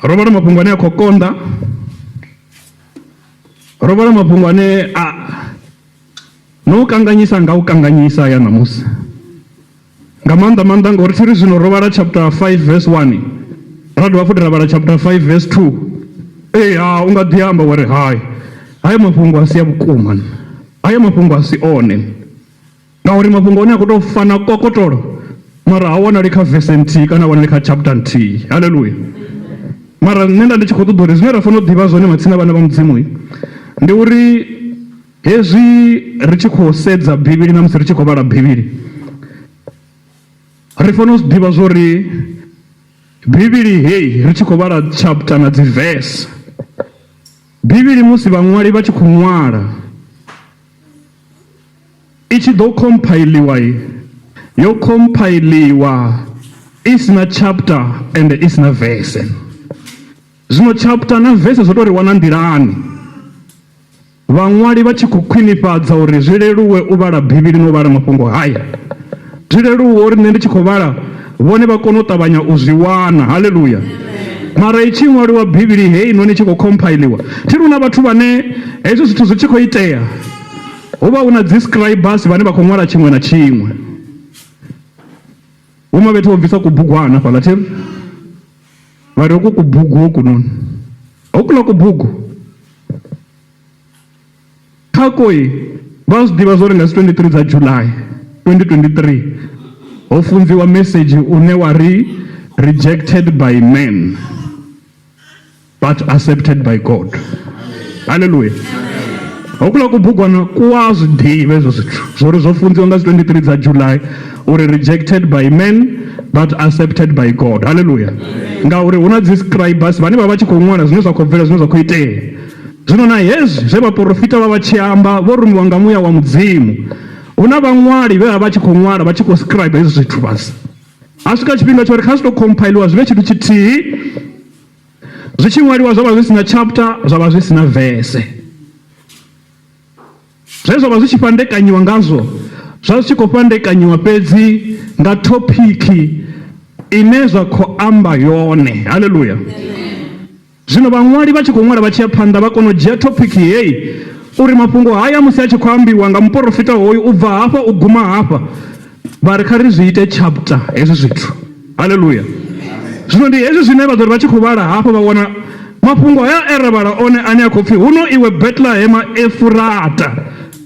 Ro vhala mafhungo ane a khou konḓa, ro vhala mafhungo ane a no u kanganyisa nga u kanganyisa ya ṋamusi nga maanḓa maanḓa ngori thi ri zwino ro vhala chapter 5 verse 1 ra dovha futhi ra vhala chapter 5 verse 2. Ee, ha u nga ḓi amba wa ri hai, haya mafhungo a si a vhukuma, haya mafhungo a si one, ngauri mafhungo one a khou tou fana kokotolo mara ha wanali kha vese nthihi kana wanali kha chapter nthihi. Haleluya. Mara nṋe nda ndi tshi khou ṱoḓa uri zwine ra fanela u ḓivha zwone matsina vhana vha Mudzimu ndi uri hezwi ri tshi khou sedza Bivhili na musi ri tshi khou vhala Bivhili, ri fanela u zwi ḓivha zwo ri Bivhili heyi ri tshi khou vhala chapter na dzi verse, Bivhili musi vhaṅwali vha tshi khou ṅwala i tshi ḓo khomphailiwa, yo khomphailiwa i si na chapter ende i si na verse. Zwino chapter na verse zwo tou ri wana nḓilani, vhaṅwali vha tshi khou khwinifhadza uri zwi leluwe u vhala Bivhili na u vhala mafhungo haya, zwi leluwe uri nṋe ndi tshi khou vhala vhone vha kone u ṱavhanya u zwi wana. Haleluya. Mara i tshi ṅwaliwa Bivhili heinoni i tshi khou khomphailiwa, thi ri hu na vhathu vhane hezwi zwithu zwi tshi khou itea hu vha hu na dzi scribers vhane vha khou ṅwala tshiṅwe na tshiṅwe. Vho Mavhethe vho bvisa kubugwana fhaḽa thi ri vha ri hoku kubugu hokunoni hokuḽa kubugu kha koi vha zwi ḓivha zwori nga dzi 23 dza July 2023 ho funziwa message une wa ri rejected by men but accepted by God. Haleluya. Hokula kubugwana ku a zwi ḓivha hezwo zwithu zwori zwo funziwa nga dzi 23 dza July uri rejected by men but accepted by God. Haleluya. Ngauri hu na dzi scribers vhane vha vha tshi khou ṅwala zwine zwa khou bvela, zwine zwa khou itea. Zwino na hezwi zwe vhaporofita vha vha tshi amba vho rumiwa nga muya wa Mudzimu, hu na vhaṅwali vhe vha vha tshi khou ṅwala vha tshi khou scribe hezwi zwithu fhasi. Ha swika tshifhinga tsha uri kha zwi tou compiliwa zwi vhe tshithu tshithihi, zwi tshi ṅwaliwa zwa vha zwi si na chapter, zwa vha zwi si na verse. Zwe zwa vha zwi tshi fhandekanyiwa ngazwo zwa zwi tshi khou fhandekanyiwa fhedzi nga thophiki ine zwa khou amba yone. Haleluya. Zwino vhaṅwali vha tshi khou ṅwala vha tshi ya phanḓa vha kona u dzhia thophiki heyi uri mafhungo haya musi a tshi khou ambiwa nga muporofita hoyu u bva hafha u guma hafha, vha ri kha ri zwi ite chapter hezwi zwithu. Haleluya. Zwino ndi hezwi zwine vha ḓo ri vha tshi khou vhala hafha vha wana mafhungo haya e ra vhala one ane a khou pfi huno iwe Betlehema Efurata.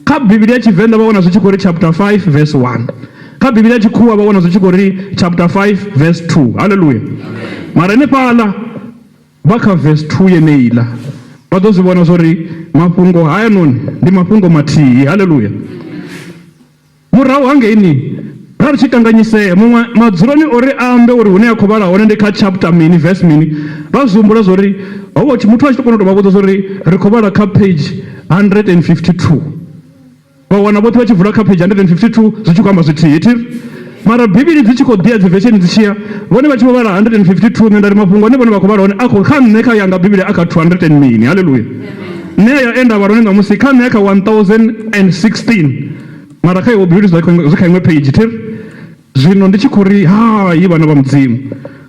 Kha Bivhili ya Tshivenḓa vha wana zwi tshi khou ri chapter 5 verse 1. Kha Bivhili ya Tshikhuwa vha wana zwi tshi khou ri chapter 5 verse 2. Haleluya. Mara henefhaḽa vha kha verse 2 yeneiḽa vha ḓo zwi vhona zwori mafhungo hayanoni ndi mafhungo mathihi. Haleluya. Murahu hangeini ra ri tshi kanganyisea, muṅwe madzuloni ori a ambe uri hune a khou vhala hone ndi kha chapter mini verse mini, vha zwi humbula zwori ho vha muthu a tshi to kona u tou vha vhudza zwori ri khou vhala kha page 152. Vha wana vhoṱhe vha tshi vula kha page 152 zwi tshi khou amba zwithihi thi. Mara Bivhili dzi tshi khou ḓiya dzi version dzi tshiya, vhone vha tshi vho vhala 152, nṋe nda ri mafhungo ane vhone vha khou vhala hone a khou kha nṋe kha yanga Bivhili a kha 200 and mini. Haleluya. Nṋe aya e nda vhala hone ṋamusi kha nṋe a kha 1016, mara kha iwe Bivhili zwi kha iṅwe page thi. Zwino ndi tshi khou ri hai vhana vha Mudzimu,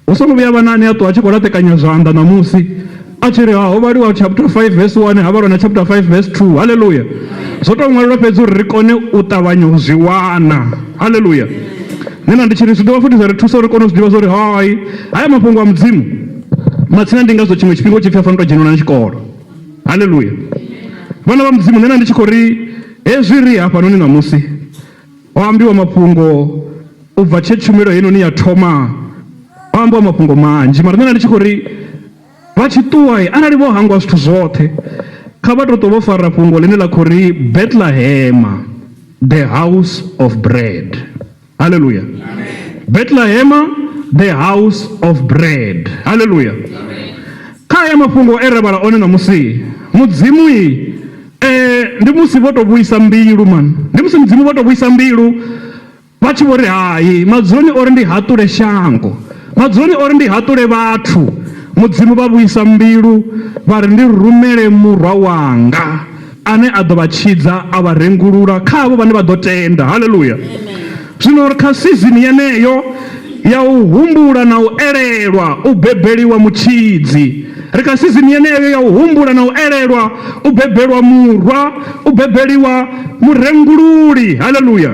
hu songo vhuya vha na ane a ṱuwa a tshi khou laṱekanya zwanḓa ṋamusi a tshi ri ha ho vhaliwa chapter 5 verse 1 ha vhalwa na chapter 5 verse 2. Haleluya. Zwo tou ṅwalelwa fhedzi uri ri kone u ṱavhanya u zwi wana. Haleluya. Nṋe na ndi tshi ri zwi dovha futhi zwa ri thusa uri ri kone u zwi ḓivha zwa uri hai haya mafhungo a Mudzimu matsina ndi ngazwo tshiṅwe tshifhinga u tshi pfi a fanela u tou dzhenelwa na tshikolo. Haleluya. Vhana vha Mudzimu, nṋe na ndi tshi khou ri hezwi ri hafhanoni ṋamusi ho ambiwa mafhungo u bva tshe tshumelo heinoni ya thoma, ho ambiwa mafhungo manzhi, mara nṋe nda ndi tshi khou ri vha tshi ṱuwa arali vho hangwa zwithu zwoṱhe kha vha tou ṱuwa vho fara fhungo ḽine ḽa khou ri Bethlehema, the house of bread. Haleluya. Bethlehema, the house of bread. Haleluya. Kha haya mafhungo e ra vhala one ṋamusi, Mudzimu ndi musi vho tou vhuisa mbilu man. Ndi musi Mudzimu vho tou vhuisa mbilu vha tshi vho ri hai, madzuloni ori ndi haṱule shango, madzuloni ori ndi haṱule vhathu, Mudzimu vha vhuisa mbilu vha ri ndi rumele murwa wanga ane a ḓo vha tshidza a vha rengulula kha avho vhane vha ḓo tenda. Haleluya. Zwino ri kha season yeneyo ya u humbula na u elelwa u bebeliwa mutshidzi. Ri kha sizini yeneyo ya u humbula na u elelwa u bebelwa murwa, u bebeliwa murengululi. Haleluya!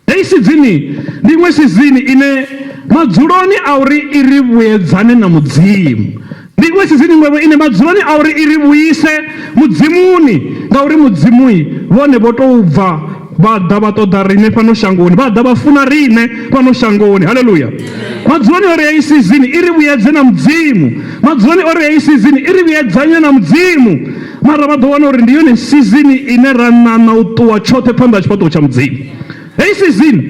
Heyi sizini ndi iṅwe sizini ine madzuloni a uri i ri vhuyedzane na Mudzimu, ndi iṅwe sizini iṅwevho ine madzuloni a uri i ri vhuyise Mudzimuni, ngauri Mudzimui vhone vho tou bva vha ḓa vha ṱoḓa riṋe fhano shangoni, vha ḓa vha funa riṋe fhano shangoni. Haleluya! Madzuloni ori heyi sizini i ri vhuyedze na Mudzimu, madzuloni ori heyi sizini i ri vhuyedzanye na Mudzimu, mara vha ḓo wana uri ndi yone sizini ine ra ṋaṋa u ṱuwa tshoṱhe phanḓa ha tshifhaṱuwo tsha Mudzimu. Heyi sizini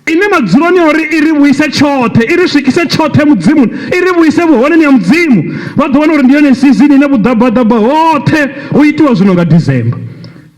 ine madzuloni a uri i ri vhuise tshoṱhe, i ri swikise tshoṱhe Mudzimuni, i ri vhuise vhuhoneni ha Mudzimu, vha ḓo wana uri ndi yone sizini ine vhuḓabaḓaba hoṱhe hu itiwa zwino nga December.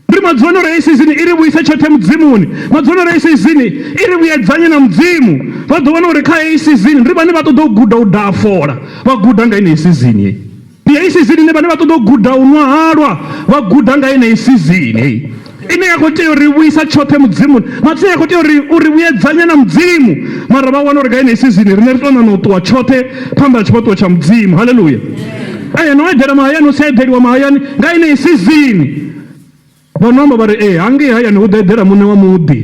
Ndi madzuloni uri heyi sizini i ri vhuise tshoṱhe Mudzimuni, madzuloni uri heyi sizini i ri vhuyedzanye na Mudzimu, vha ḓo wana uri kha heyi sizini ndi vhane vha ṱoḓa u guda u daha fola, vha guda nga yeneyi sizini heyi. Ndi heyi sizini ine vhane vha ṱoḓa u guda u nwa halwa vha guda nga yeneyi sizini heyi ine ya khou tea uri vhuisa tshoṱhe Mudzimuni, matsina ya khou tea uri uri vhuyedzanya na Mudzimu, mara vha wana uri nga yeneyi sizini riṋe ri tou ṋaṋa u ṱuwa tshoṱhe phanḓa ha tshifhaṱuwo tsha Mudzimu. Haleluya! Ee, no eḓela mahayani hu si eḓeliwa mahayani nga yeneyi sizini. Vha no amba vha ri, Ee, hangei hayani hu ḓo eḓela muṋe wa muḓi.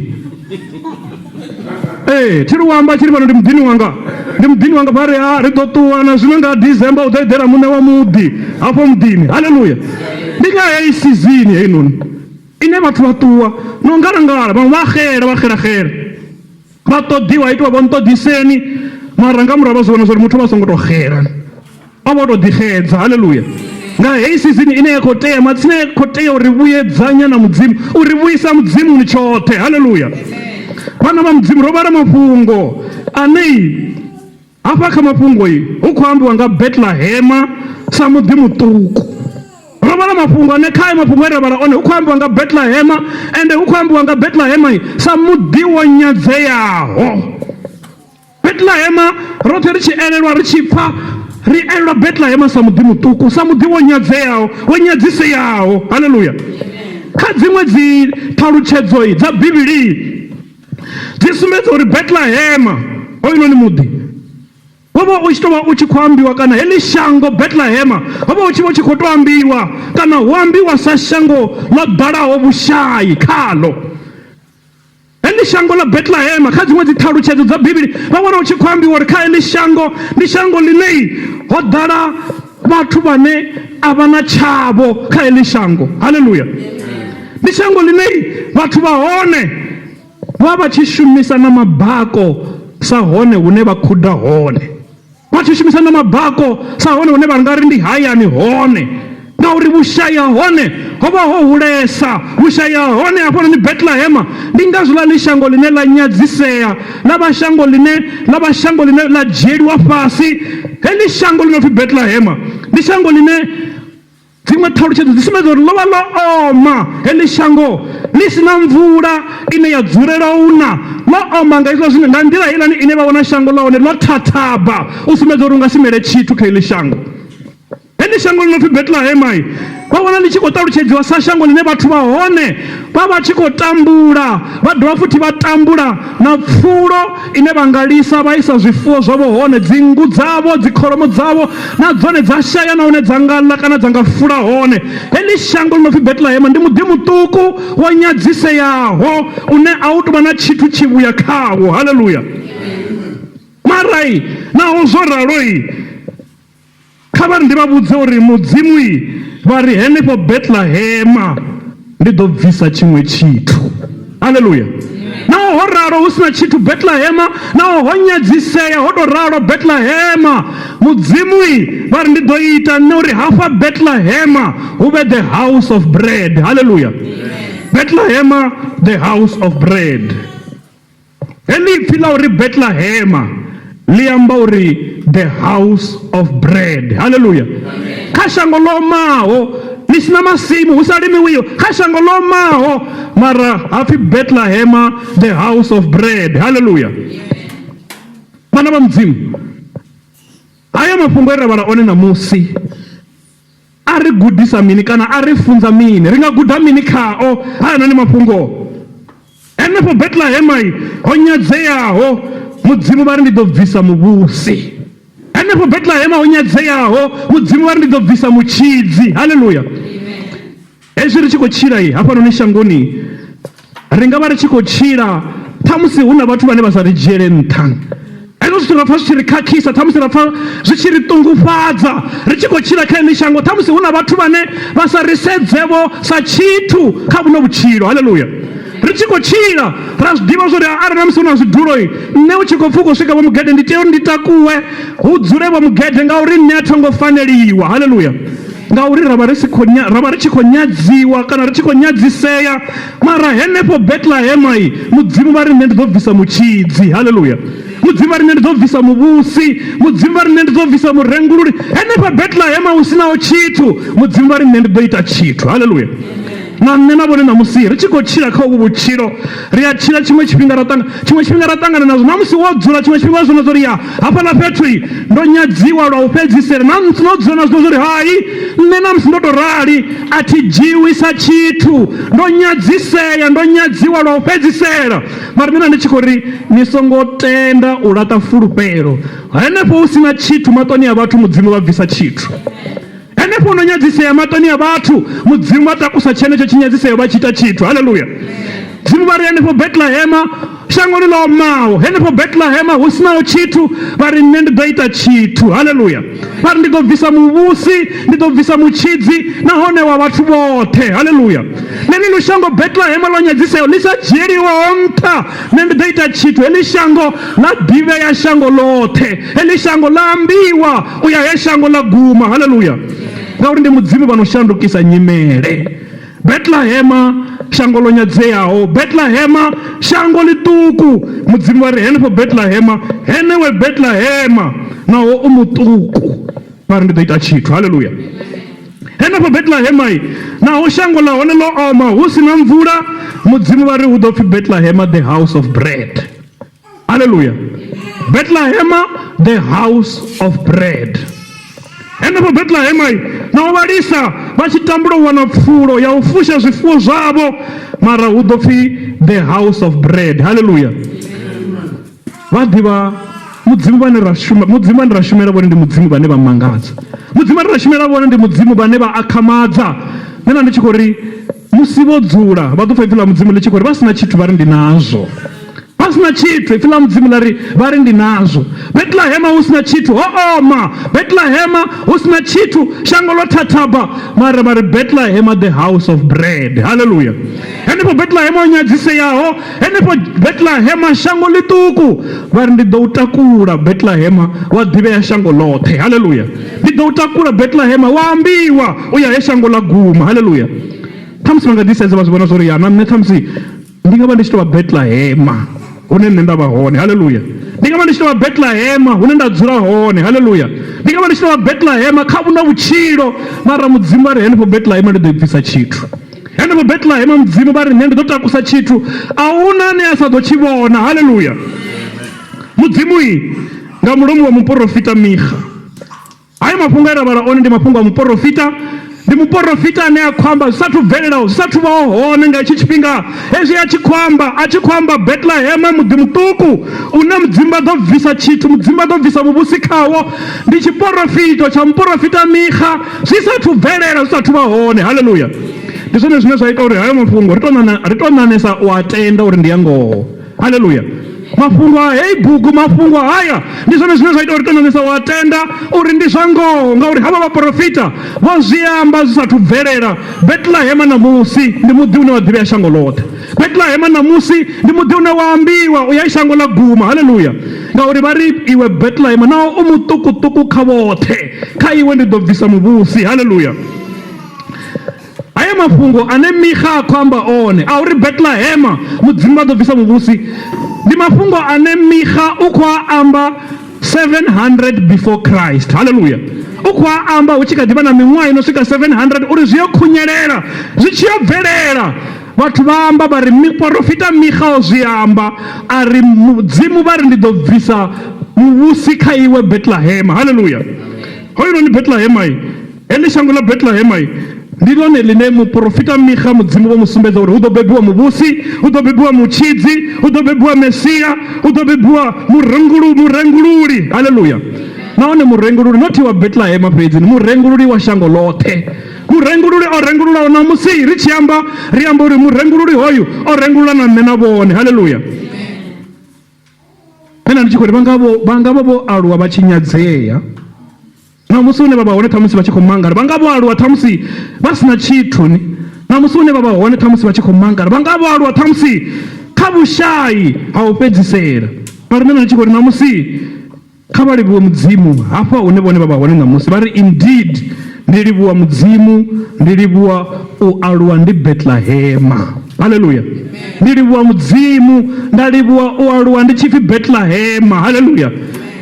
Ee, thi ri u amba tshi ri fhano ndi muḓini wanga, ndi muḓini wanga. Vha ri, Ha, ri ḓo ṱuwa na zwino nga December hu ḓo eḓela muṋe wa muḓi hafho muḓini. Haleluya! Ndi nga heyi sizini heinoni ine vhathu vha ṱuwa no ngalangala, vhaṅwe vha xela, vha xela-xela, vha ṱoḓiwa, ha itiwa vho nṱoḓiseni, mara nga murahu vha zwi vhona zwa uri muthu o vha a songo tou xela. O vha o tou ḓixedza. Haleluya! Nga heyi sizini ine ya khou tea, matsina ya khou tea u ri vhuyedzanya na Mudzimu, u ri vhuisa Mudzimuni tshoṱhe. Haleluya! Vhana vha Mudzimu, ro vhala mafhungo anei hafha kha mafhungo hu khou ambiwa nga Betlehema sa muḓi muṱuku. Ro vhala mafhungo ane kha mafhungo e ra vhala one hu khou ambiwa nga Betlehema, ende hu khou ambiwa nga Betlehema sa muḓi wo nyadzeaho. Betlehema, roṱhe ri tshi elelwa, ri tshi pfa, ri elelwa Betlehema sa muḓi muṱuku, sa muḓi wo nyadzeaho, wo nyadziseaho. Haleluya! Kha dziṅwe dzi ṱhalutshedzo dza Bivhili dzi sumbedza uri Betlehema hoyunoni muḓi wo vha u tshi tou vha u tshi khou ambiwa kana heḽi shango Betlehema ho vha hu tshi vha tshi khou tou ambiwa kana hu ambiwa sa shango ḽo ḓalaho vhushai khaḽo. Heḽi shango ḽa Betlehema, kha dziṅwe dziṱhalutshedzo dza Bivhili vha wana hu tshi khou ambiwa uri kha heḽi shango ndi shango ḽine ho ḓala vhathu vhane a vha na tshavho kha heḽi shango. Haleluya! Ndi shango ḽine vhathu vha hone vha vha tshi shumisa na mabako sa hone hune vha khuda hone. Vha tshi shumisa na mabako sa hone hune vha nga ri ndi hayani hone, ngauri vhushaya hone ho vha ho hulesa. Vhushaya hone hafhanoni Betlehema, ndi ngazwo ḽa ḽi shango ḽine ḽa nyadzisea, ḽa vha shango ḽine ḽa vha shango ḽine ḽa dzhieliwa fhasi. Heḽi shango ḽi no pfi Betlehema ndi shango ḽine Dziṅwe ṱhalutshedzo dzi sumbedza uri ḽo vha ḽo oma heḽi shango ḽi si na mvula ine ya dzulela u na. Ḽo oma nga hezwiḽa zwine nga nḓila heiḽani ine vha wana shango ḽa hone ḽo thathaba u sumbedza uri u nga si mele tshithu kha heḽi shango. Heḽi shango ḽi no pfi Betlehema vha wana ḽi tshi khou ṱalutshedziwa sa shango ḽine vhathu vha hone vha vha tshi khou tambula vha dovha futhi vha tambula na pfulo ine vha nga lisa vha isa zwifuwo zwavho hone, dzinngu dzavho, dzikholomo dzavho na dzone dza shaya na hune dza nga ḽa kana dza nga fula hone. Heḽi shango ḽi no pfi Betlehema ndi muḓi muṱuku wo nyadziseaho une a u tou vha na tshithu tshivhuya khawo. Haleluya! Marai naho zwo raloi Kha vha ri ndi vha vhudze uri Mudzimu vha ri henefho Betlehema ndi ḓo bvisa tshiṅwe tshithu. Haleluya! Naho ho ralo hu si na tshithu Betlehema, naho ho nyadzisea ho tou ralo Betlehema, Mudzimu vha ri ndi ḓo ita nṋe uri hafha Betlehema hu vhe the house of bread. Haleluya! Betlehema the house of bread. Heḽi ipfi ḽa uri Betlehema ḽi amba uri the house of bread. Haleluya! Kha shango ḽo omaho ḽi si na masimu hu sa limiwiho, kha shango ḽo omaho mara hapfi Betlehema the house of bread. Haleluya! Vhana vha Mudzimu, haya mafhungo e ra vhala one ṋamusi A ri gudisa mini kana a ri funza mini? Ri nga guda mini khao hayanoni mafhungo? Henefho Betlehema ho nyadzeaho, Mudzimu vha ri ndi ḓo bvisa muvhusi. Henefho Betlehema ho nyadzeaho, Mudzimu vha ri ndi ḓo bvisa mutshidzi. Haleluya. Hezwi ri tshi khou tshila i hafhanoni shangoni, ri nga vha ri tshi khou tshila ṱhamusi hu na vhathu vhane vha sa ri dzhiele nṱha. Hezwo zwithu ra pfa zwi tshi ri khakhisa, ṱhamusi ra pfa zwi tshi ri ṱungufhadza. Ri tshi khou tshila kha heḽi shango, ṱhamusi hu na vhathu vhane vha sa ri sedzevho sa tshithu kha vhuno vhutshilo. Haleluya. Ri tshi khou tshila ra zwi ḓivha zwori arali na musi hu na zwiduloi, nṋe u tshi khou pfha u khou swika vho mugede ndi tea uri ndi takuwe hu dzule vho mugede ngauri nṋe a tho ngo faneliwa. Haleluya. Ngauri ra vha ri si khou ra vha ri tshi khou nyadziwa kana ri tshi khou nyadzisea, mara henefho Betlehema Mudzimu vha ri nṋe ndi ḓo bvisa mutshidzi. Haleluya. Mudzimu vha ri nṋe ndi ḓo bvisa muvhusi. Mudzimu vha ri nṋe ndi ḓo bvisa murengululi. Henefha Betlehema hu sinaho tshithu, Mudzimu vha ri nṋe ndi ḓo ita tshithu. Haleluya. Na nṋe na vhone ṋamusi ri tshi khou tshila kha uvhu vhutshilo, ri a tshila tshiṅwe tshifhinga ra ṱangana, tshiṅwe tshifhinga ra ṱangana nazwo. Na musi wo dzula tshiṅwe tshifhinga wa zwi vhona zwa uri ya hafhaḽa fhethu ndo nyadziwa lwa u fhedzisela. Na musi no dzula na zwi uri hai nṋe na musi ndo to rali a thi dzhiwi sa tshithu, ndo nyadzisea, ndo nyadziwa lwa u fhedzisela. Mara nṋe nda ndi tshi khou ri ni songo tenda u laṱa fulufhelo. Henefho hu si na tshithu maṱoni a vhathu, Mudzimu vha bvisa tshithu. Henefho no nyadzisea maṱoni a vhathu, Mudzimu vha takusa tshenetsho tshinyadziseo vha tshi ita tshithu. Haleluya! Mudzimu vha ri henefho Betlehema, shangoni ḽo omaho, henefho Betlehema hu sinaho tshithu, vha ri nṋe ndi ḓo ita tshithu. Haleluya! Vha ri ndi ḓo bvisa muvhusi, ndi ḓo bvisa mutshidzi, nahone wa vhathu vhoṱhe. Haleluya! Ḽeneḽo shango Betlehema ḽo nyadziseaho ḽi sa dzhieliwaho nṱha, nṋe ndi ḓo ita tshithu. Heḽi shango ḽa ḓivhea shango ḽoṱhe, heḽi shango ḽa ambiwa u ya he shango ḽa guma. Haleluya! Ngauri ndi Mudzimu vha no shandukisa nyimele. Betlehema, shango ḽo nyadzeaho, Betlehema, shango ḽiṱuku. Mudzimu vha ri henefho Betlehema, henewe Betlehema, naho u muṱuku, vha ri ndi ḓo ita tshithu. Haleluya! Henefho Betlehema, naho shango ḽa hone ḽo oma, hu si na mvula, Mudzimu vha ri hu ḓo pfi Betlehema, the house of bread. Haleluya! Betlehema, the house of bread. Henefho Betlehema naho vhalisa vha tshi tambula u wana pfulo ya u fusha zwifuwo zwavho, mara hu ḓo pfi the house of bread. Haleluya! Vha ḓivha Mudzimu vhane ra shuma, Mudzimu vhane ra shumela vhone ndi Mudzimu vhane vha mangadza. Mudzimu vhane ra shumela vhone ndi Mudzimu vhane vha akhamadza. Nṋe nda ndi tshi khou ri musi vho dzula vha ḓo pfa ipfi ḽa Mudzimu ḽi tshi khou ri vha si na tshithu vha ri ndi nazwo. Vha si na tshithu, ipfi ḽa Mudzimu ḽa ri vha ri ndi nazwo. Betlehema hu si na tshithu, ho oma. Betlehema hu si na tshithu, shango ḽo thathaba, mara vha ri Betlehema the house of bread. Haleluya. Henefho Betlehema o nyadziseaho, henefho Betlehema shango ḽiṱuku, vha ri ndi ḓo u takula Betlehema wa ḓivhea shango ḽoṱhe. Haleluya. Ndi ḓo u takula Betlehema wa ambiwa u ya he shango ḽa guma. Haleluya. Khamusi vha nga ḓi sedza vha zwi vhona zwa uri ya na nṋe khamusi ndi nga vha ndi tshi tou vha Betlehema hune nṋe nda vha hone. Haleluya. Ndi nga vha ndi tshi tou vha Betlehema hune nda dzula hone. Haleluya. Ndi nga vha ndi tshi tou vha Betlehema kha vhuno vhutshilo, mara Mudzimu a ri henefho Betlehema ndi ḓo bvisa tshithu. Henefho Betlehema Mudzimu vha ri nṋe ndi ḓo takusa tshithu, a huna ane a sa ḓo tshi vhona. Haleluya. Mudzimu i nga mulomo wa muporofita Mixa. Haya mafhungo e ra vhala one ndi mafhungo a muporofita, ndi muporofita ane a khou amba zwi sathu bvelelaho, zwi sathu vhaho hone nga hetshi tshifhinga. Hezwi a tshi khou amba, a tshi khou amba Betlehema, muḓi muṱuku une Mudzimu vha ḓo bvisa tshithu, Mudzimu vha ḓo bvisa muvhusi khawo. Ndi tshiporofito tsha muporofita Mixa zwi sathu bvelela, zwi sathu vha hone. Haleluya! Ndi zwone zwine zwa ita uri hayo mafhungo ri tou ṋaṋesa u a tenda uri ndi a ngoho. Haleluya! Mafhungo a heyi bugu, mafhungo haya ndi zwone zwine zwa ita uri tonanisa wa tenda uri ndi zwa ngoho, ngauri havha vhaporofita vho zwi amba zwi sathu bvelela. Betlehema ṋamusi ndi muḓi une wa ḓivhea shango ḽoṱhe. Betlehema ṋamusi ndi muḓi une wa ambiwa u ya shango ḽa guma. Haleluya! Ngauri vha ri iwe Betlehema, naho u muṱukuṱuku kha vhoṱhe, kha iwe ndi ḓo bvisa muvhusi. Haleluya! Haya mafhungo ane Mixa a khou amba one a uri Betlehema Mudzimu vha ḓo bvisa muvhusi ndi mafhungo ane Mixa u khou a amba 700 before Christ. Haleluya! U khou a amba hu tshi kha ḓi vha na miṅwaha ino swika 700 uri zwi yo khunyelela, zwi tshi yo bvelela. Vhathu vha amba vha ri muporofita Mixa o zwi amba a ri Mudzimu vha ri ndi ḓo bvisa muvhusi kha iwe Betlehema. Haleluya! Hoyunoni Betlehema Heḽi shango ḽa Betlehema Ndi ḽone ḽine muporofita Mixa Mudzimu vho mu sumbedza uri hu ḓo bebiwa muvhusi, hu ḓo bebiwa mutshidzi, hu ḓo bebiwa Mesia, hu ḓo bebiwa murengulu, murengululi. Haleluya! Nahone murengululi not wa Betlehema fhedzi, murengululi wa shango ḽoṱhe. Murengululi o rengululaho ṋamusi ri tshi amba ri amba uri murengululi hoyu o rengulula na nṋe na vhone. Haleluya! Nṋe nda ndi tshi khou ri vha nga vho vha nga vha vho aluwa vha tshi nyadzea. Ṋamusi hune vha vha hone ṱhamusi vha tshi khou mangala, vha nga vho aluwa ṱhamusi vha si na tshithu ni. Ṋamusi hune vha vha hone ṱhamusi vha tshi khou mangala, vha nga vho aluwa ṱhamusi kha vhushai ha u fhedzisela. Mara nṋe nda ndi tshi khou ri ṋamusi kha vha livhuwe Mudzimu hafha hune vhone vha vha hone ṋamusi. Vha ri indeed ndi livhuwa Mudzimu, ndi livhuwa u aluwa ndi Betlehema. Haleluya. Ndi livhuwa Mudzimu, nda livhuwa u aluwa ndi tshi pfi Betlehema. Haleluya.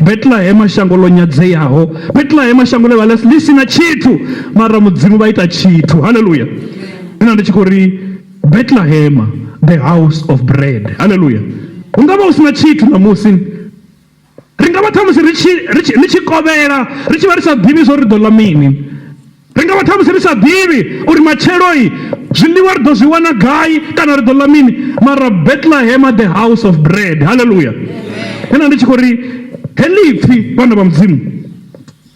Betlehema shango ḽo nyadzeaho, Betlehema shango ḽe vha ḽi si na tshithu, mara Mudzimu vha ita tshithu. Haleluya. Nṋe ndi tshi khou ri Betlehema, the house of bread. Haleluya. Hu nga vha hu si na tshithu ṋamusi, ri nga vha ṱhamusi ri tshi ri tshi ḽi tshi kovhela ri tshi vha ri sa ḓivhi zwo ri ḓo ḽa mini. Ri nga vha ṱhamusi ri sa ḓivhi uri matsheloi zwiḽiwa ri ḓo zwi wana gai kana ri ḓo ḽa mini, mara Bethlehem the house of bread. Haleluya. Nṋe ndi tshi khou ri heḽi ipfi vhana vha Mudzimu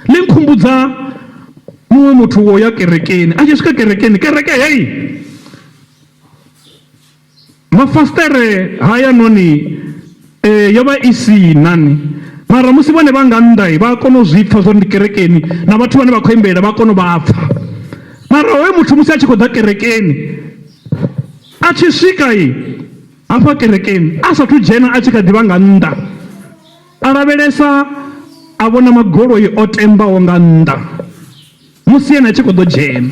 ḽi nkhumbudza muṅwe muthu wo ya kerekeni, a tshi swika kerekeni, kereke heyi Mafasiṱere hayanoni yo vha i si na ni, mara musi vhone vha nga nnḓa vha a kona u zwi pfa zwa uri ndi kerekeni na vhathu vhane vha khou imbelela vha a kona u vha pfa. Mara hoyo muthu musi a tshi khou ḓa kerekeni a tshi swika hafha kerekeni a sathu dzhena a tshi kha ḓi vha nga nnḓa a lavhelesa a vhona magoloi o tembaho nga nnḓa musi ene a tshi khou ḓo dzhena.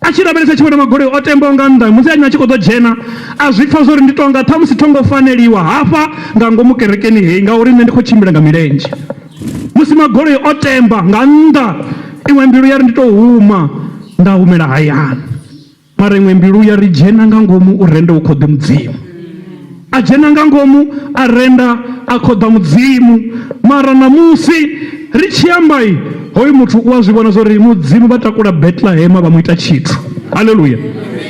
A tshi lavhelesa tshi vhona magoloi o tembaho nga nnḓa, musi a tshi khou ḓo dzhena, a zwi pfa zwa uri ndi tonga ṱhamusi tho ngo faneliwa hafha nga ngomu kerekeni heyi ngauri nṋe ndi khou tshimbila nga milenzhe. Musi magoloi o temba nga nnḓa, iṅwe mbilu ya ri ndi tou huma nda humela hayani. Mara iṅwe mbilu ya ri dzhena nga ngomu u rende u khoḓe Mudzimu. A dzhena nga ngomu a renda a khoḓa Mudzimu. Mara ṋamusi ri tshi amba hoyu muthu u a zwi vhona zwa uri Mudzimu vha takula Betlehema vha mu ita tshithu. Haleluya!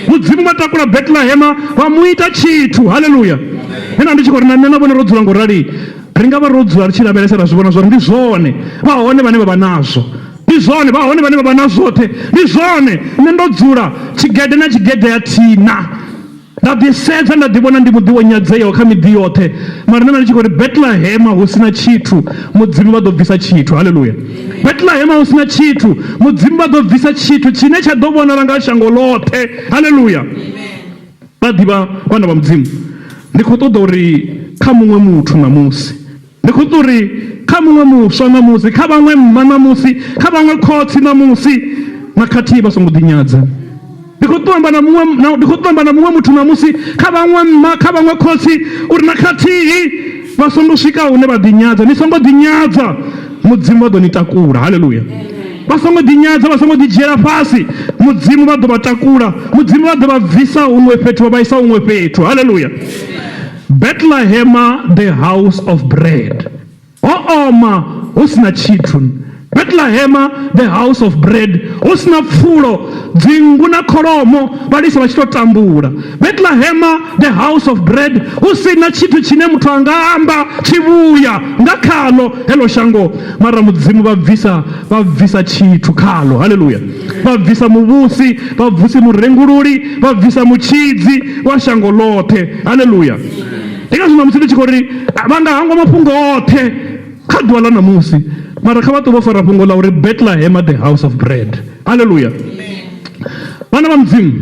Mudzimu vha takula Betlehema vha mu ita tshithu. Haleluya! Nṋe nda ndi tshi khou ri na nṋe na vhone ro dzula ngo rali, ri nga vha ro dzula ri tshi lavhelesa ra zwi vhona zwa uri ndi zwone, vha hone vhane vha vha nazwo. Ndi zwone, vha hone vhane vha vha na zwoṱhe. Ndi zwone, nṋe ndo dzula tshigede na tshigede a thina. Nda ḓisedza nda ḓivhona ndi muḓi wo nyadzeaho kha miḓi yoṱhe, mara nda ndi tshi khou ri Betlehema hu si na tshithu, Mudzimu vha ḓo bvisa tshithu. Haleluya! Betlehema hu si na tshithu, Mudzimu vha ḓo bvisa tshithu tshine tsha ḓo vhonala nga shango ḽoṱhe. Haleluya! Vha ḓivha vhana vha Mudzimu, ndi khou ṱoḓa uri kha muṅwe muthu ṋamusi, ndi khou ṱoḓa uri kha muṅwe muswa ṋamusi, kha vhaṅwe mma ṋamusi, kha vhaṅwe khotsi ṋamusi, na khathihi vha songo ḓinyadza. Ndi khou ṱuwa amba na muṅwe ndi khou ṱuwa amba na muṅwe muthu ṋamusi, kha vhaṅwe mma, kha vhaṅwe khotsi, uri na khathihi vha songo swika hune vha ḓinyadza. Ni songo ḓinyadza, Mudzimu vha ḓo ni takula. Haleluya. Vha songo ḓinyadza, vha songo ḓidzhiela fhasi, Mudzimu vha ḓo vha takula. Mudzimu vha ḓo vha bvisa huṅwe fhethu vha vha isa huṅwe fhethu. Haleluya. Bethlehema the house of bread. Ho oma hu si na tshithu. Bethlehema the house of bread hu si na pfulo, dzinngu na kholomo, vhalisa vha tshi tou tambula. Bethlehema the house of bread hu si na tshithu tshine muthu a nga amba tshivhuya nga khalo heḽo shango, mara Mudzimu vha bvisa vha bvisa tshithu khalo. Haleluya! Vha bvisa muvhusi, vha bvisi murengululi, vha bvisa mutshidzi wa shango ḽoṱhe. Haleluya! Ndi ngazwo ṋamusi ndi tshi khou ri vha nga hangwa mafhungo oṱhe kha ḓuvha ḽa ṋamusi, mara kha vha ṱuwe vho fara fhungo ḽa uri Bethlehem the house of bread. Haleluya! Vhana vha Mudzimu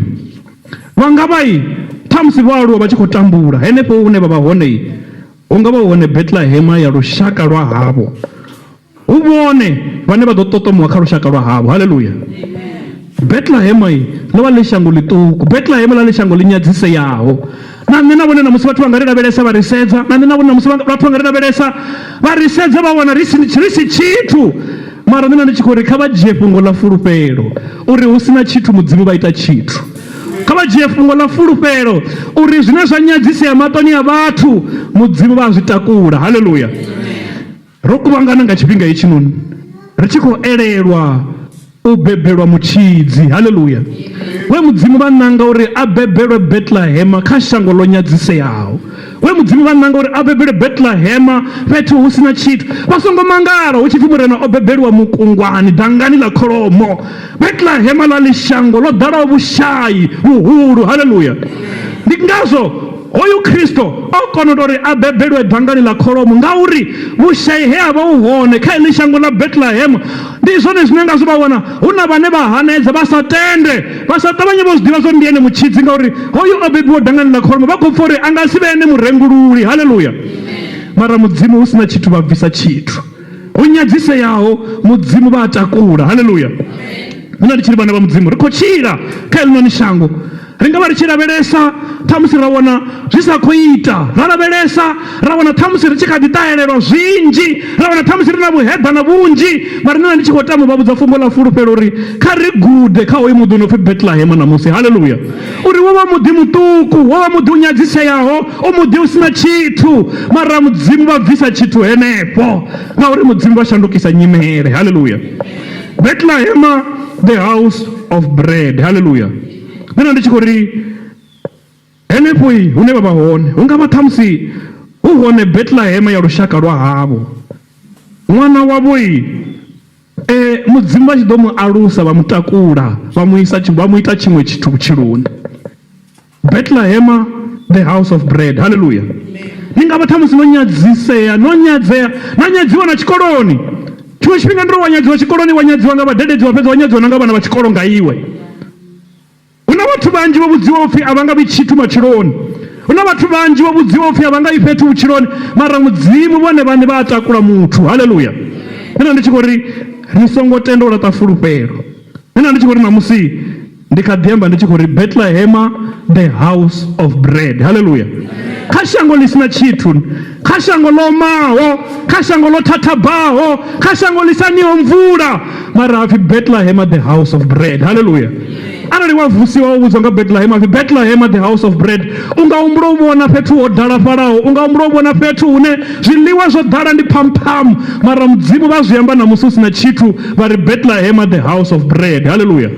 vha nga vha ṱhamusi vho aluwa vha tshi khou tambula henefho hune vha vha hone, hu nga vha hu hone Bethlehem ya lushaka lwa havho. Hu vhone vhane vha ḓo ṱoṱomowa kha lushaka lwa havho. Haleluya! Betlehema ḽo vha ḽi shango ḽiṱuku. Betlehema ḽa ḽi shango ḽi nyadziseaho. Na nṋe na vhone ṋamusi vhathu vha nga ri lavhelesa vha ri sedza. Na nṋe na vhone ṋamusi vhathu vha nga ri lavhelesa vha ri sedza vha wana ri si, ri si tshithu. Mara nṋe nda ndi tshi khou ri kha vha dzhie fhungo ḽa fulufhelo uri hu si na tshithu Mudzimu vha ita tshithu. Kha vha dzhie fhungo ḽa fulufhelo uri zwine zwa nyadzisea maṱoni a vhathu Mudzimu vha a zwi takula. Haleluya! Ro kuvhangana nga tshifhinga hetshinoni ri tshi khou elelwa. U bebelwa mutshidzi. Haleluya! We Mudzimu vha nanga uri a bebelwe Betlehema kha shango ḽo nyadziseaho. We Mudzimu vha nanga uri a bebelwe Betlehema fhethu hu si na tshithu. Vha songo mangala hu tshi pfi Murena o bebeliwa mukungwani dangani ḽa kholomo. Betlehema ḽa ḽi shango ḽo ḓalaho vhushai vhuhulu. Haleluya! Ndi ngazwo Hoyu Kristo o kona u tou ri a bebelwe dangani ḽa kholomo, ngauri vhushai he ha vha hu hone kha heḽi shango ḽa Betlehema ndi zwone zwine ngazwo vha wana hu na vhane vha hanedza vha sa tende, vha sa ṱavhanye vho zwi ḓivha zwa uri ndi ene mutshidzi, ngauri hoyu o bebiwa dangani ḽa kholomo, vha khou pfa uri a nga si vhe ene murengululi. Haleluya! Mara Mudzimu hu si na tshithu vha bvisa tshithu hu nyadziseaho, Mudzimu vha a takula. Haleluya! Nṋe ndi tshi ri vhana vha Mudzimu ri khou tshila kha heḽinoni shango. Ri nga vha ri tshi lavhelesa ṱhamusi ra wana zwi sa khou ita, ra lavhelesa ra wana ṱhamusi ri tshi kha ḓi ṱahelelwa zwinzhi, ra wana ṱhamusi ri na vhuheḓana vhunzhi, mara nṋe ndi tshi khou tama u vha vhudza fhungo ḽa fulufhelo uri kha ri gude kha hoyu muḓi u no pfi Betlehema ṋamusi. Haleluya! Uri wo vha muḓi muṱuku, wo vha muḓi u nyadziseaho, u muḓi u si na tshithu, mara Mudzimu vha bvisa tshithu henefho ngauri Mudzimu vha shandukisa nyimele. Haleluya! Betlehema, the house of bread. Haleluya! Nṋe nda ndi tshi khou ri henefho hune vha vha hone hu nga vha ṱhamusi hu hone Betlehema ya lushaka lwa havho. Ṅwana wavho e, Mudzimu vha tshi ḓo mu alusa vha mu takula vha mu isa vha mu ita tshiṅwe tshithu vhutshiloni. Betlehema the house of bread. Haleluya. Ni nga vha ṱhamusi no nyadzisea, no nyadzea, na nyadziwa na tshikoloni. Tshiṅwe tshifhinga ndi uri wa nyadziwa tshikoloni, wa nyadziwa nga vhadededzi, wa fhedza wa nyadziwa na nga vhana vha tshikolo nga iwe. Hu na vhathu vhanzhi vho vhudziwa upfi a vha nga vhi tshithu matshiloni. Hu na vhathu vhanzhi vho vhudziwa upfi a vha nga yi fhethu vhutshiloni, mara Mudzimu vhone vhaṋe vha a takula muthu. Haleluya! Nṋe nda ndi tshi khou ri ni songo tenda u laṱa fulufhelo. Nṋe nda ndi tshi khou ri ṋamusi ndi kha ḓi amba ndi tshi khou ri Bethlehem the house of bread. Haleluya! Kha shango ḽi si na tshithu, kha shango ḽo omaho, kha shango ḽo thathabaho, kha shango ḽi sa niho mvula, mara hapfi Bethlehem the house of bread. Haleluya! Arali wa vusiwa wa vhudzwa nga Bethlehem hapfi Bethlehem the house of bread, u nga humbula u vhona fhethu ho dalafhalaho, u nga humbula u vhona fhethu hune zwiḽiwa zwo ḓala ndi phamphamu, mara Mudzimu vha zwi amba ṋamusi hu si na tshithu, vha ri Bethlehem the house of bread. Haleluya!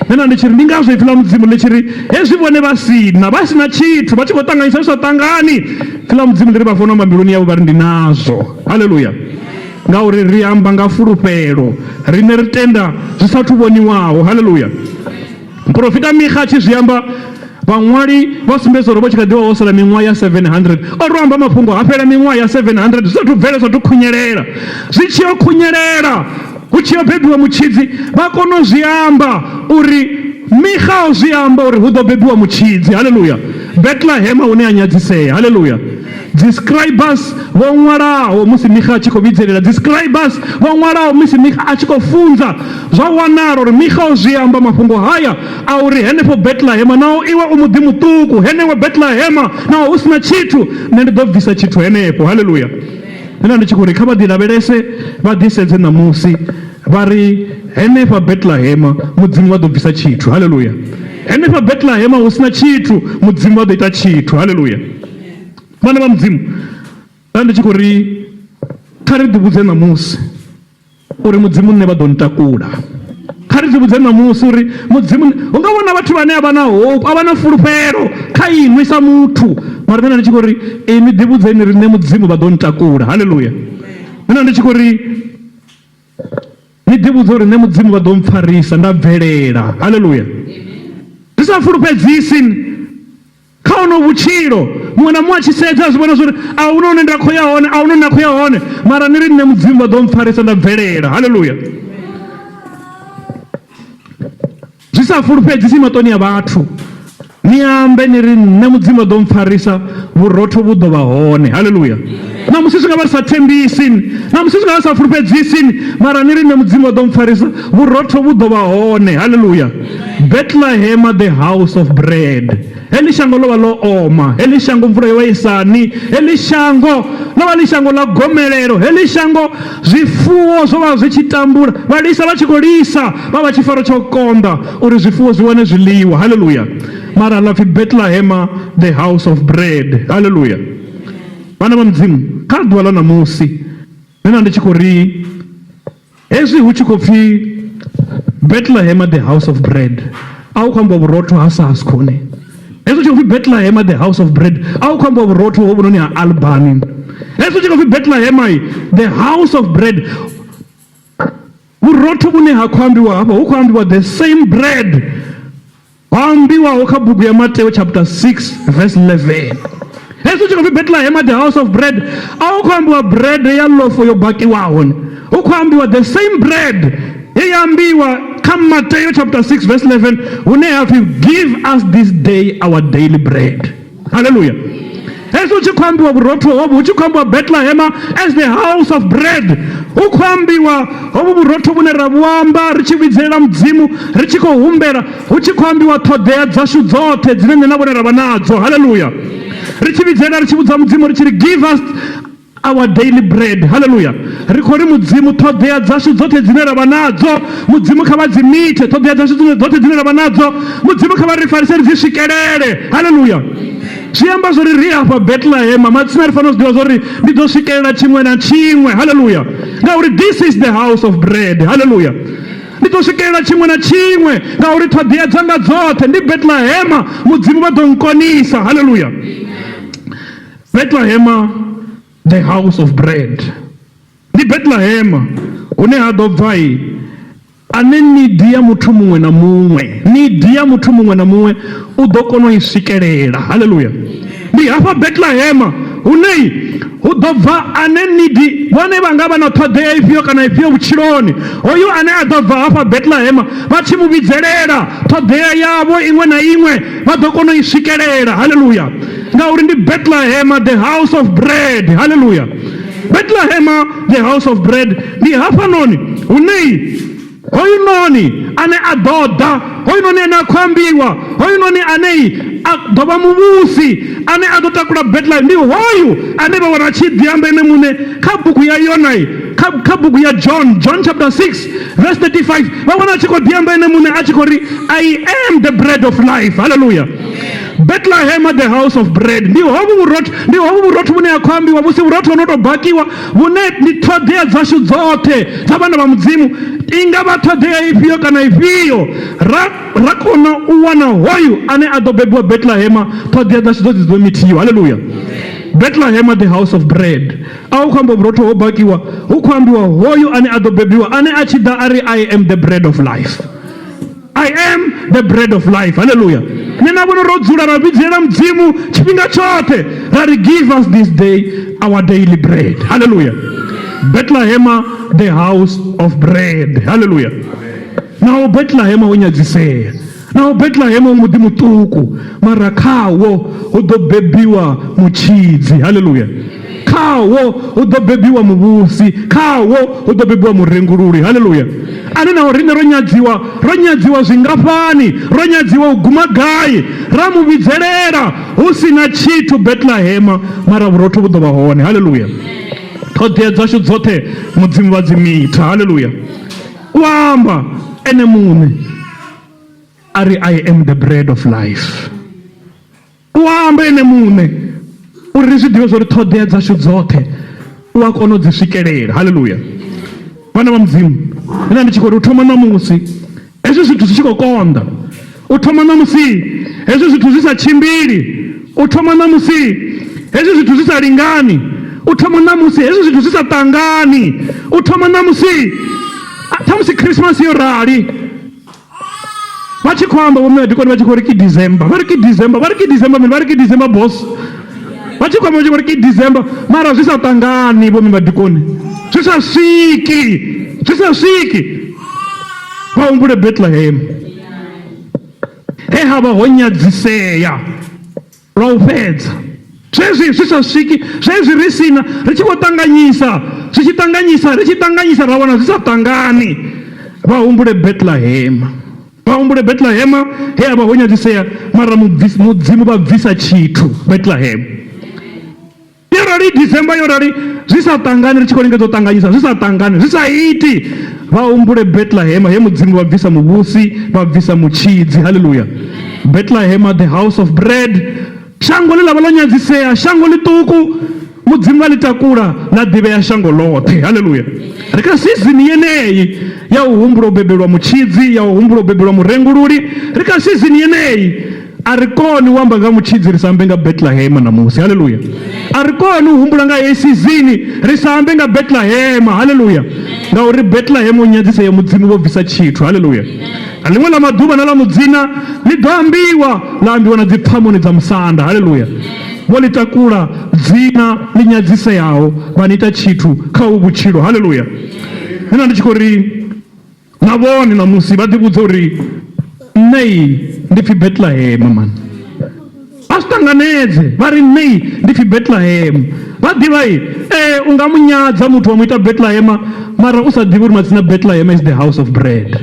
Nṋe nda ndi tshi ri ndi ngazwo ipfi ḽa Mudzimu ḽi tshi ri hezwi vhone vha sina vha si na tshithu vha tshi khou ṱanganyisa zwi sa ṱangani, ipfi ḽa Mudzimu ḽi ri vha fanela u amba mbiluni yavho vha ri ndi nazwo. Haleluya! Ngauri ri amba nga fulufhelo, riṋe ri tenda zwi sa thu vhoniwaho. Haleluya! Muporofita Mixa a tshi zwi amba, vhaṅwali vha sumbedza uri vho tshi kha ḓivha ho sala miṅwaha ya 700. O ro amba mafhungo ha fhela miṅwaha ya 700 zwi sathu bvela, zwi sathu khunyelela. Zwi tshi yo khunyelela, hu tshi yo bebiwa mutshidzi, vha kona u zwi amba uri Mixa o zwi amba uri hu ḓo bebiwa mutshidzi. Haleluya! Betlehema hune a nyadzisea. Haleluya! Dzi scribas vho ṅwalaho musi Mixa a tshi khou vhidzelela, dzi scribas vho ṅwalaho musi Mixa a tshi khou funza, zwa wanala uri Mixa o zwi amba mafhungo haya a uri henefho Betlehema, naho iwe u muḓi muṱuku, henewe Betlehema, naho hu si na tshithu, nṋe ndi ḓo bvisa tshithu henefho. Haleluya! Nṋe nda ndi tshi khou ri kha vha ḓilavhelese, vha ḓisedze ṋamusi, vha ri henefha Betlehema Mudzimu vha ḓo bvisa tshithu. Haleluya! Henefha Betlehema hu si na tshithu, Mudzimu vha ḓo ita tshithu. Haleluya! Vhana vha Mudzimu, nda ndi tshi khou ri kha ri ḓivhudze ṋamusi uri Mudzimu nṋe vha ḓo ntakula. Kha ri ḓivhudze ṋamusi uri Mudzimu, hu nga vhona vhathu vhane a vha na hope, a vha na fulufhelo kha inwi sa muthu, mara nṋe nda ndi tshi khou ri inwi ḓivhudzeni ri nṋe Mudzimu vha ḓo ntakula. Haleluya! Nṋe nda ndi tshi khou ri ni ḓivhudze uri nṋe Mudzimu vha ḓo mpfarisa nda bvelela. Haleluya! Ndi sa fulufhedzisi Kha honoho vhutshilo, muṅwe na muṅwe a tshi sedza a zwi vhona zwa uri a huna hune nda khou ya hone, a huna hune nda khou ya hone, mara ni ri nṋe Mudzimu vha ḓo mpfarisa nda bvelela. Haleluya! Zwi sa fulufhedzisi maṱoni a vhathu, ni ambe ni ri nṋe Mudzimu vha ḓo mpfarisa, vhurotho vhu ḓo vha hone. Haleluya! Ṋamusi zwi nga vha sa thembisi, ṋamusi zwi nga vha sa fulufhedzisi, mara ni ri nṋe Mudzimu vha ḓo mpfarisa, vhurotho vhu ḓo vha hone. Haleluya! Bethlehem, the house of bread. Heḽi shango ḽo vha ḽo oma, heḽi shango mvula yo vha i sa ni, heḽi shango ḽo vha ḽi shango ḽa gomelelo, heḽi shango zwifuwo zwo vha zwi tshi tambula, vhalisa vha tshi khou lisa vha vha tshi fara tsha u konḓa uri zwifuwo zwi wane zwiḽiwa. Haleluya! Mara ḽa pfi Bethlehem, the house of bread. Haleluya! Vhana vha Mudzimu, kha ḓuvha ḽa ṋamusi nṋe nda ndi tshi khou ri hezwi hu tshi khou pfi. Bethlehem, the house of bread, a hu khou ambiwa vhurotho ha Sasko ne. Hezwi tshi khou pfi Bethlehem, the house of bread, a hu khou ambiwa vhurotho hovhunoni ha Albany. Hezwi tshi khou pfi Bethlehem, the house of bread, vhurotho vhune ha khou ambiwa hafha hu khou ambiwa the same bread ho ambiwaho kha bugu ya Mateo chapter 6 verse 11. Hezwi tshi khou pfi Bethlehem, the house of bread, a hu khou ambiwa bread ya lofo yo bakiwaho, hu khou ambiwa the same bread ye ya ambiwa kha Mateo chapter 6 verse 11, hune ha pfi give us this day our daily bread. Haleluya. Hezwi hu tshi khou ambiwa vhurotho hovhu, hu tshi khou ambiwa Bethlehem as the house of bread, hu khou ambiwa hovhu vhurotho vhune ra vhu amba ri tshi vhidzelela Mudzimu, ri tshi khou humbela, hu tshi khou ambiwa ṱhoḓea dzashu dzoṱhe dzine nṋe na vhone ra vha nadzo. Haleluya. Ri tshi vhidzelela, ri tshi vhudza Mudzimu ri tshi ri give us our daily bread. Haleluya. Ri khou ri Mudzimu ṱhoḓea dzashu dzoṱhe dzine ra vha nadzo, Mudzimu kha vha dzi mithe. Ṱhoḓea dzashu dzoṱhe dzine ra vha nadzo, Mudzimu kha vha ri farise ri dzi swikelele. Haleluya. Zwi amba zwori ri hafha Bethlehem matsina ri fanela u zwi ḓivha zwori ndi ḓo swikelela tshiṅwe na tshiṅwe. Haleluya. Ngauri this is the house of bread. Haleluya. Ndi ḓo swikelela tshiṅwe na tshiṅwe ngauri ṱhoḓea dzanga dzoṱhe ndi Bethlehem, Mudzimu vha ḓo nkonisa. Haleluya. Bethlehem, the house of bread, ndi Bethlehem hune ha ḓo bva ane nidi ya muthu muṅwe na muṅwe, nidi ya muthu muṅwe na muṅwe u ḓo kona u i swikelela. Haleluya. Ndi hafha Bethlehem hune hu ḓo bva ane nidi, vhone vha nga vha na ṱhoḓea ifhio kana ifhio vhutshiloni, hoyu ane a ḓo bva hafha Bethlehem vha tshi mu vhidzelela ṱhoḓea yavho iṅwe na iṅwe vha ḓo kona u i swikelela. Haleluya. Ngauri ndi Bethlehem, the house of bread. Haleluya. Bethlehem, the house of bread, ndi hafhanoni hune hoyu noni ane a ḓo ḓa, hoyu noni ane a khou ambiwa, hoyu noni ane a ḓo vha muvhusi, ane a ḓo takula Bethlehem, ndi hoyu ane vha wana tshi ḓi amba ene muṋe kha bugu ya Yonai, kha bugu ya John, John chapter 6 verse 35, vha wana a tshi khou ḓi amba ene muṋe a tshi khou ri I am the bread of life. Haleluya. Bethlehem, the house of bread, ndi hovhu vhurotho, ndi hovhu vhurotho vhune ha khou ambiwa, vhusi vhurotho ho no tou bakiwa, vhune ndi ṱhoḓea dzashu dzoṱhe dza vhana vha Mudzimu, i nga vha ṱhoḓea ifhio kana ifhio, ra kona u wana hoyu ane a ḓo bebiwa Bethlehem, ṱhoḓea dzashu dzoṱhe dzi ḓo mithiwa. Haleluya. Bethlehem, the house of bread, a hu khou ambiwa vhurotho ho bakiwa, hu khou ambiwa hoyu ane a ḓo bebiwa, ane a tshi ḓa a ri I am the bread of life. I am the bread of life. Hallelujah. Nṋe na vhone ro dzula ra vhidzelela Mudzimu tshifhinga tshoṱhe ra ri give us this day our daily bread. Hallelujah. Bethlehem, the house of bread. Hallelujah. Naho Bethlehem ho nyadzisea, naho Bethlehem hu muḓi muṱuku, mara khawo hu ḓo bebiwa mutshidzi. Hallelujah. Khawo hu ḓo bebiwa muvhusi, khawo hu ḓo bebiwa murengululi. Haleluya. Ane naho riṋe ro nyadziwa, ro nyadziwa zwingafhani, ro nyadziwa u guma gai, ra mu vhidzelela hu si na tshithu Bethlehema, mara vhurotho vhu ḓo vha hone. Haleluya. Ṱhoḓea dzashu dzoṱhe Mudzimu vha dzi mitha. Haleluya. U amba ene muṋe a ri I am the bread of life. U amba ene muṋe uri ri zwi ḓivhe zwa uri ṱhoḓea dzashu dzoṱhe u a kona u dzi swikelela. Haleluya. Vhana vha Mudzimu, nṋe ndi tshi khou ri u thoma ṋamusi hezwi zwithu zwi tshi khou konḓa, u thoma ṋamusi hezwi zwithu zwi sa tshimbili, u thoma ṋamusi hezwi zwithu zwi sa lingani, u thoma ṋamusi hezwi zwithu zwi sa ṱangani, u thoma ṋamusi ṱhamusi Christmas yo rali vha tshi khou amba vho madikoni vha tshi khou ri ki December, vha ri ki December, vha ri ki December, vha ri ki December boss, vha tshi khou amba vha tshi khou ri ki December, mara zwi sa ṱangani vho madikoni, zwi sa swiki, zwi sa swiki. Vha humbule Bethlehem he ha vha ho nyadzisea lwa u fhedza, zwezwi zwi sa swiki, zwezwi ri sina, ri tshi khou ṱanganyisa, zwi tshi ṱanganyisa, ri tshi ṱanganyisa ra wana zwi sa ṱangani. Vha humbule Bethlehem, vha humbule Bethlehem he ha vha ho nyadzisea, mara Mudzimu vha bvisa tshithu Bethlehem. Yo rali December yo rali zwi sa ṱangani, ri tshi khou lingedza u ṱanganyisa zwi sa ṱangani, zwi sa iti. Vha humbule Bethlehem he Mudzimu vha bvisa muvhusi, vha bvisa mutshidzi. Haleluya. Bethlehem, the house of bread, shango ḽe ḽa vha ḽo nyadzisea, shango ḽiṱuku. Mudzimu vha ḽi takula ḽa ḓivhea shango ḽoṱhe. Haleluya! Ri kha sizini yeneyi ya u humbula u bebelwa mutshidzi, ya u humbula u bebelwa murengululi. Ri kha sizini yeneyi. A ri koni u amba nga mutshidzi ri sa ambe nga Betlehema ṋamusi. Haleluya! A ri koni u humbula nga heyi sizini ri sa ambe nga Betlehema. Haleluya! Ngauri Betlehema u nyadzisa ya Mudzimu vho bvisa tshithu. Haleluya! Ḽiṅwe ḽa maḓuvha na ḽa mudzina ḽi ḓo ambiwa, ḽa ambiwa na dzipfamoni dza musanda. Haleluya! Vho ḽi takula dzina ḽi nyadziseaho vha ni ita tshithu kha uvhu vhutshilo. Haleluya! Nṋe nda ndi tshi khou ri na vhone ṋamusi vha ḓivhudze uri nṋe ndi pfi Betlehema mani. Vha zwi ṱanganedze vha ri nṋe ndi pfi Betlehema. Vha ḓivha ee u nga mu nyadza muthu wa mu ita Betlehema mara u sa ḓivhi uri matsina Betlehema is the house of bread.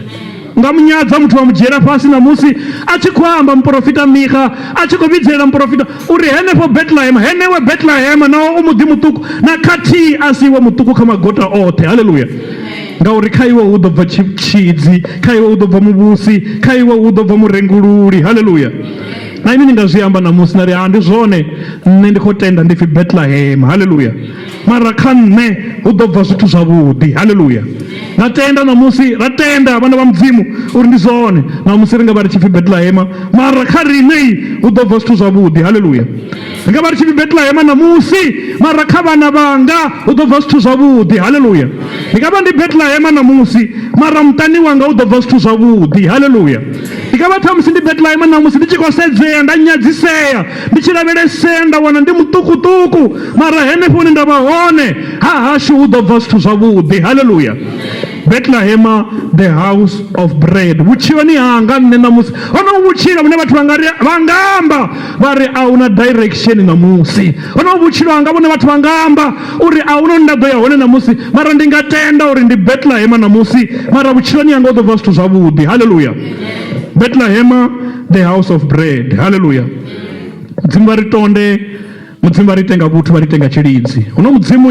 U nga mu nyadza muthu wa mu dzhiela fhasi ṋamusi a tshi khou amba muporofita Mixa a tshi khou vhidzelela muporofita uri henefho Betlehema henewe Betlehema naho u muḓi muṱuku na khathihi a si iwe muṱuku kha magota oṱhe. Haleluya! Ngauri kha iwe hu ḓo bva tshidzi, kha iwe hu ḓo bva muvhusi, kha iwe hu ḓo bva murengululi. Haleluya! Na inwi ni nga zwi amba ṋamusi na ri, ha ndi zwone, nṋe ndi khou tenda ndi pfi Bethlehem. Haleluya! Mara kha nṋe hu ḓo bva zwithu zwavhuḓi. Haleluya! Na tenda ṋamusi, ra tenda vhana vha Mudzimu uri ndi zwone. Ṋamusi ri nga vha ri tshi pfi Bethlehem, mara kha riṋe hu ḓo bva zwithu zwavhuḓi. Haleluya! Ri nga vha ri tshi pfi Bethlehem ṋamusi, mara kha vhana vhanga hu ḓo bva zwithu zwavhuḓi. Haleluya! Ndi nga vha ndi Bethlehem ṋamusi, mara muṱani wanga hu ḓo bva zwithu zwavhuḓi. Haleluya! Ndi nga vha ṱhamusi ndi Bethlehem ṋamusi ndi tshi khou sedzea nda nyadzisea, ndi tshi lavhelesea nda wana ndi muṱukuṱuku, mara henefho hune nda vha hone ha hashu hu ḓo bva zwithu zwavhuḓi. Haleluya! Bethlehem, the house of bread. Vhutshiloni hanga nṋe ṋamusi honovhu vhutshilo vhune vhathu vha nga ri vha nga amba vha ri a huna direction ṋamusi. Honovhu vhutshilo hanga vhune vhathu vha nga amba uri a huna hune nda ḓo ya hone ṋamusi, mara ndi nga tenda uri ndi Bethlehem ṋamusi, mara vhutshiloni hanga hu ḓo bva zwithu zwavhuḓi. Haleluya! Bethlehem, the house of bread. Haleluya! Mudzimu vha ri tonde. Mudzimu vha ri ite nga vhuthu, vha ri ite nga tshilidzi. Huno Mudzimu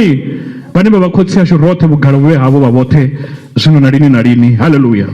vhane vha vha khotsi ashu roṱhe, vhugala vhu vhe havho vha vhoṱhe zwino na lini na lini. Haleluya.